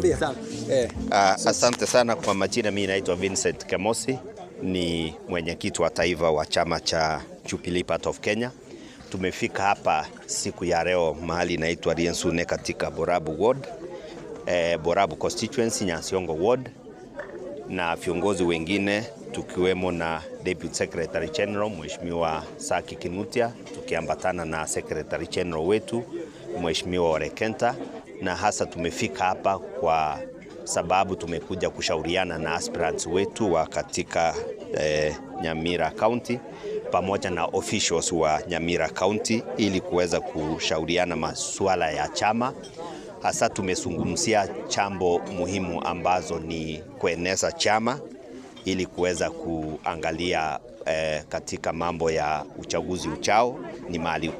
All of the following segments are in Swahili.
Tuambie. Asante sana kwa majina, mimi naitwa Vincent Kemosi, ni mwenyekiti wa taifa wa chama cha Jubilee Party of Kenya. Tumefika hapa siku ya leo mahali inaitwa Riensune katika Borabu Ward, Borabu Constituency, Nyansiongo Ward, na viongozi wengine tukiwemo na Deputy Secretary General Mheshimiwa Saki Kinuthia, tukiambatana na Secretary General wetu Mheshimiwa Ole Kenta, na hasa tumefika hapa kwa sababu tumekuja kushauriana na aspirants wetu wa katika Nyamira County pamoja na officials wa Nyamira County ili kuweza kushauriana masuala ya chama. Hasa tumezungumzia chambo muhimu ambazo ni kueneza chama ili kuweza kuangalia katika mambo ya uchaguzi uchao ni mahali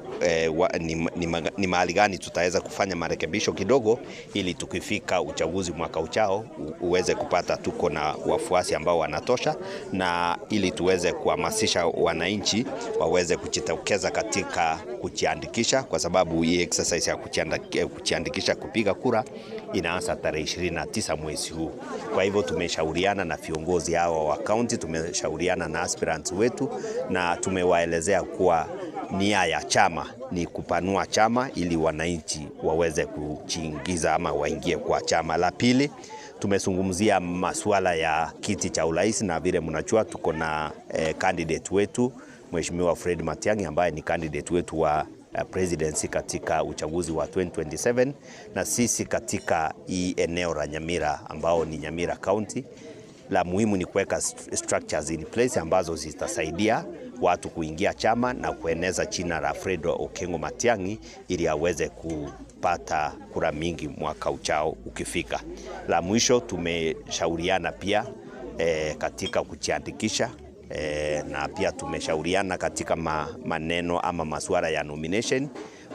ni mahali gani tutaweza kufanya marekebisho kidogo ili tukifika uchaguzi mwaka uchao uweze kupata tuko na wafuasi ambao wanatosha, na ili tuweze kuhamasisha wananchi waweze kujitokeza katika kujiandikisha, kwa sababu hii exercise ya kujiandikisha kupiga kura inaanza tarehe 29 mwezi huu. Kwa hivyo tumeshauriana na viongozi hawa wa county, tumeshauriana na aspirants wetu, na tumewaelezea kuwa nia ya chama ni kupanua chama ili wananchi waweze kujiingiza ama waingie kwa chama. La pili, tumezungumzia masuala ya kiti cha urais, na vile mnajua tuko na candidate wetu Mheshimiwa Fred Matiang'i ambaye ni candidate wetu wa presidency katika uchaguzi wa 2027, na sisi katika hii eneo la Nyamira ambao ni Nyamira County, la muhimu ni kuweka structures in place ambazo zitasaidia watu kuingia chama na kueneza jina la Fred Okengo Matiang'i ili aweze kupata kura mingi mwaka uchao ukifika. La mwisho tumeshauriana pia katika kujiandikisha, na pia tumeshauriana katika maneno ama masuala ya nomination,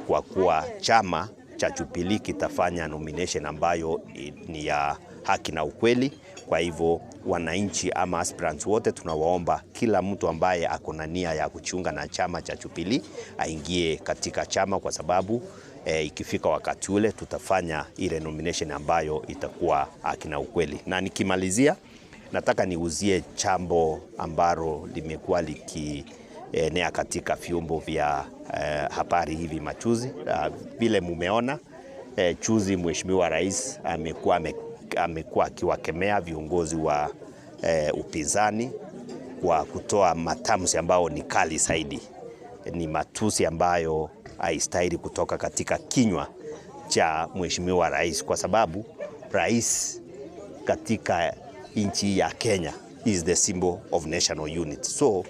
kwa kuwa chama cha Jubilee kitafanya nomination ambayo ni ya haki na ukweli. Kwa hivyo wananchi ama aspirants wote tunawaomba kila mtu ambaye ako na nia ya kujiunga na chama cha Jubilee aingie katika chama, kwa sababu ikifika wakati ule tutafanya ile nomination ambayo itakuwa haki na ukweli. Na nikimalizia, nataka niuzie chambo ambalo limekuwa likienea katika vyombo vya habari hivi majuzi. Vile mumeona juzi Mheshimiwa Rais amekuwa akiwakemea viongozi wa upinzani kwa kutoa matamshi ambao ni kali zaidi, ni matusi ambayo haistahili kutoka katika kinywa cha Mheshimiwa Rais, kwa sababu rais katika nchi ya Kenya is the symbol of national unity. So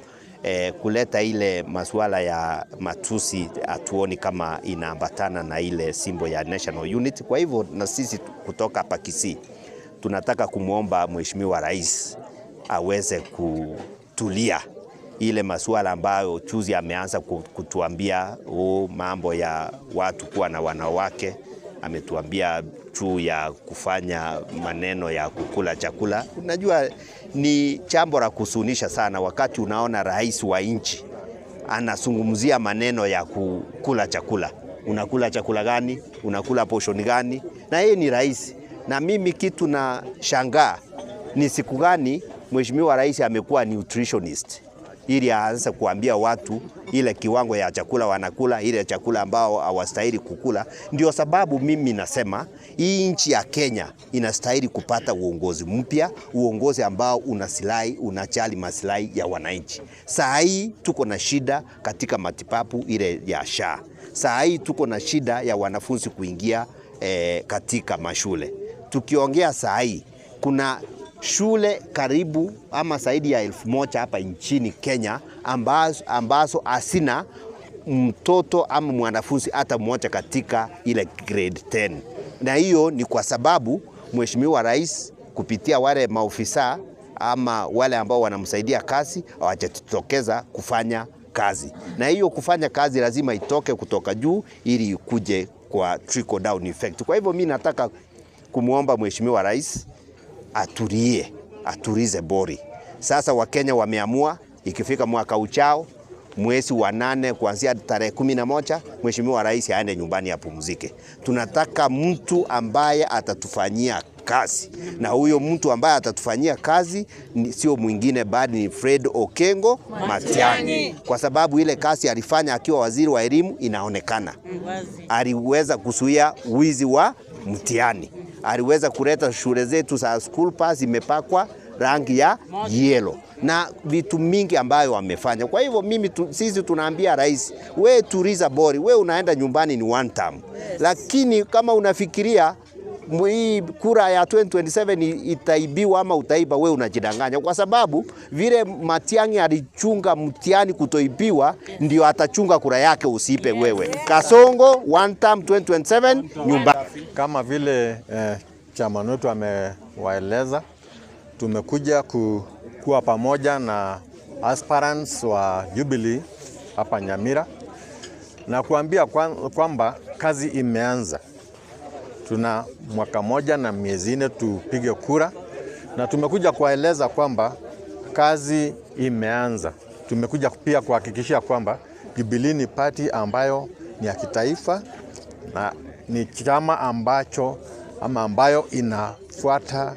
kuleta ile masuala ya matusi hatuoni kama inaambatana na ile symbol ya national unity. Kwa hivyo na sisi kutoka hapa Kisii tunataka kumwomba Mheshimiwa Rais aweze kutulia ile masuala ambayo juzi ameanza kutuambia, mambo ya watu kuwa na wanawake, ametuambia juu ya kufanya maneno ya kukula chakula. Unajua ni jambo la kusunisha sana wakati unaona rais wa nchi anazungumzia maneno ya kukula chakula. Unakula chakula gani? Unakula portion gani? Na yeye ni rais. Na mimi kitu na shangaa ni siku gani Mheshimiwa Rais amekuwa nutritionist ili aanze kuambia watu ile kiwango ya chakula wanakula, ile chakula ambao hawastahili kukula. Ndio sababu mimi nasema hii nchi ya Kenya inastahili kupata uongozi mpya, uongozi ambao unasilahi, unajali maslahi ya wananchi. Saa hii tuko na shida katika matibabu ile ya SHA. Saa hii tuko na shida ya wanafunzi kuingia katika mashule. Tukiongea saa hii kuna shule karibu ama zaidi ya 1000 hapa nchini Kenya ambazo hasina mtoto ama mwanafunzi hata mmoja katika ile grade 10. Na hiyo ni kwa sababu Mheshimiwa Rais kupitia wale maofisa ama wale ambao wanamsaidia kazi hawajatokeza kufanya kazi. Na hiyo kufanya kazi lazima itoke kutoka juu ili ikuje kwa trickle down effect. Kwa hivyo mimi nataka kumuomba Mheshimiwa Rais atulie, atulize bori. Sasa Wakenya wameamua ikifika mwaka uchao mwezi wa 8 kuanzia tarehe 11 Mheshimiwa Rais aende nyumbani apumzike. Tunataka mtu ambaye atatufanyia kazi. kazi, na huyo mtu ambaye atatufanyia kazi sio mwingine bali ni Fred Okengo Matiang'i, kwa sababu ile kazi alifanya akiwa waziri wa elimu inaonekana. Aliweza kuzuia wizi wa mtihani, aliweza kuleta shule zetu za school pass imepakwa rangi ya yellow na vitu mingi ambayo wamefanya. Kwa hivyo sisi tunaambia rais, we tuliza bori, we unaenda nyumbani ni one term. Yes. Lakini kama unafikiria hii kura ya 2027 itaibiwa ama utaiba, we unajidanganya, kwa sababu vile Matiang'i alichunga mtihani kutoibiwa, ndio atachunga kura yake usiipe wewe. Kasongo one term 2027 nyumbani. Kama vile chama wetu amewaeleza, tumekuja kuwa pamoja na aspirants wa Jubilee hapa Nyamira na kuambia kwamba kazi imeanza. Tuna mwaka moja na miezi 4 tupige kura, na tumekuja kuwaeleza kwamba kazi imeanza. Tumekuja pia kuhakikishia kwamba Jubilee ni party ambayo ni ya kitaifa na ni chama ambacho ama ambayo inafuata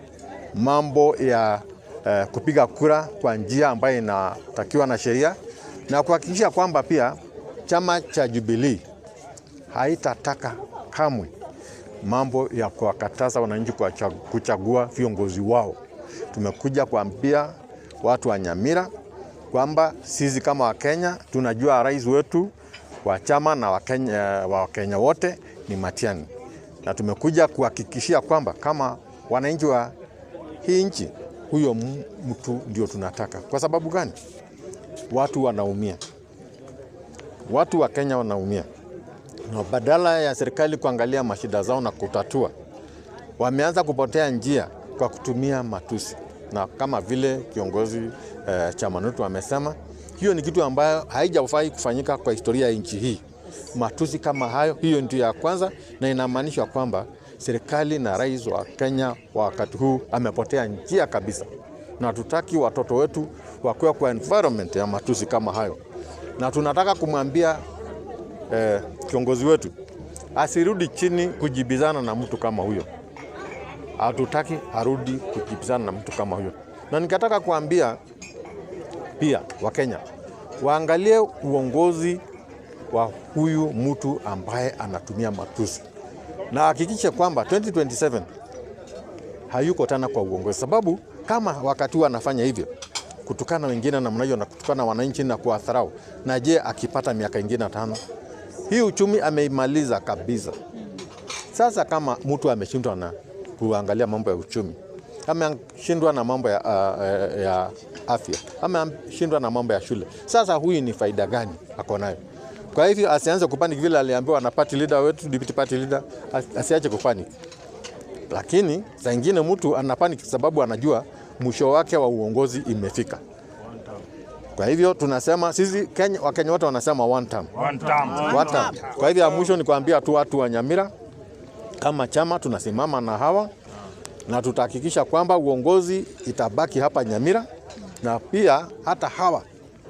mambo ya kupiga kura kwa njia ambayo inatakiwa na sheria, na kuhakikisha kwamba pia chama cha Jubilee haitataka kamwe mambo ya kuwakataza wananchi kuchagua viongozi wao. Tumekuja kuambia watu wa Nyamira kwamba sisi kama Wakenya tunajua rais wetu wa chama na Wakenya wote ni Matiang'i, na tumekuja kuhakikishia kwamba kama wananchi wa hii nchi, huyo mtu ndio tunataka. Kwa sababu gani? Watu wanaumia, watu wa Kenya wanaumia, na badala ya serikali kuangalia mashida zao na kutatua, wameanza kupotea njia kwa kutumia matusi. Na kama vile kiongozi chama wetu amesema, hiyo ni kitu ambayo haijafai kufanyika kwa historia ya nchi hii. Matusi kama hayo, hiyo ndio ya kwanza, na inamaanisha kwamba serikali na rais wa Kenya wakati huu amepotea njia kabisa, na tutaki watoto wetu wakuwe kwa environment ya matusi kama hayo. Na tunataka kumwambia kiongozi wetu asirudi chini kujibizana na mtu kama huyo. Hatutaki arudi kujibizana na mtu kama huyo. Na nikataka kuambia pia Wakenya waangalie uongozi wa huyu mtu ambaye anatumia matusi, na hakikishe kwamba 2027 hayuko tena kwa uongozi, sababu kama wakati huu anafanya hivyo kutukana wengine namna hiyo na kutukana wananchi na kuwadharau, na je akipata miaka ingine 5, hii uchumi ameimaliza kabisa. Sasa kama mtu ameshindwa na kuangalia mambo ya uchumi, ameshindwa na mambo ya afya, ameshindwa na mambo ya shule, sasa huyu ni faida gani ako nayo? Kwa hivyo asianze kupanic vile aliambiwa na party leader wetu, deputy party leader, asiache kupanic. Lakini saa nyingine mtu anapanic sababu anajua mwisho wake wa uongozi imefika. Kwa hivyo tunasema sisi Kenya, Wakenya wote wanasema one term. One term. One term. Kwa hivyo ya mwisho ni kuambia tu watu wa Nyamira, kama chama tunasimama na hawa na tutahakikisha kwamba uongozi itabaki hapa Nyamira, na pia hata hawa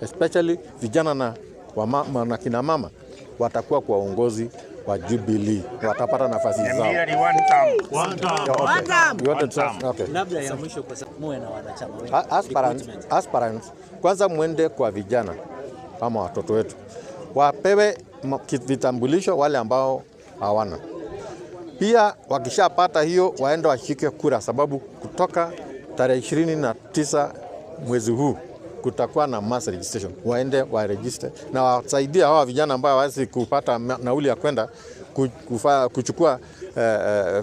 especially vijana na wamama na kina mama watakuwa kwa uongozi wa Jubilee, watapata nafasi zao. Nyamira ni one term. One term. Okay. One term. Okay. Labda ya mwisho kwa sababu muwe na wanachama wengi. Aspirants, kwanza muende kwa vijana kama watoto wetu, wapewe vitambulisho wale ambao hawana. Pia wakishapata hiyo waende washike kura, sababu kutoka tarehe 29 mwezi huu kutakuwa na mass registration. Waende wa register na wasaidie hawa vijana ambao hawawezi kupata nauli ya kwenda kuchukua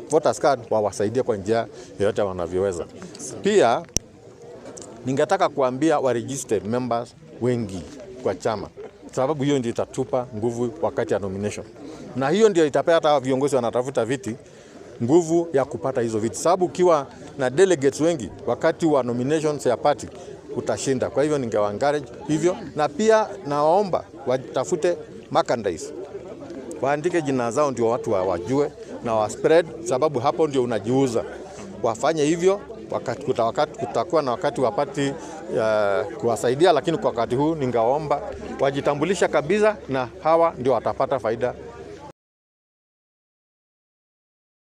voters card, wawasaidie kwa njia yoyote wanavyoweza. Pia ningetaka kuambia wa register members wengi kwa chama, sababu hiyo ndio itatupa nguvu wakati ya nomination, na hiyo ndio itapea hata viongozi wanatafuta viti nguvu ya kupata hizo viti, sababu ukiwa na delegates wengi wakati wa nominations ya party utashinda. Kwa hivyo ningewa encourage hivyo, na pia nawaomba watafute merchandise, waandike jina zao ndio watu wajue na wa spread, sababu hapo ndio unajiuza. Wafanye hivyo wakati kutakuwa na wakati wa party kuwasaidia, lakini kwa wakati huu ningewaomba wajitambulisha kabisa, na hawa ndio watapata faida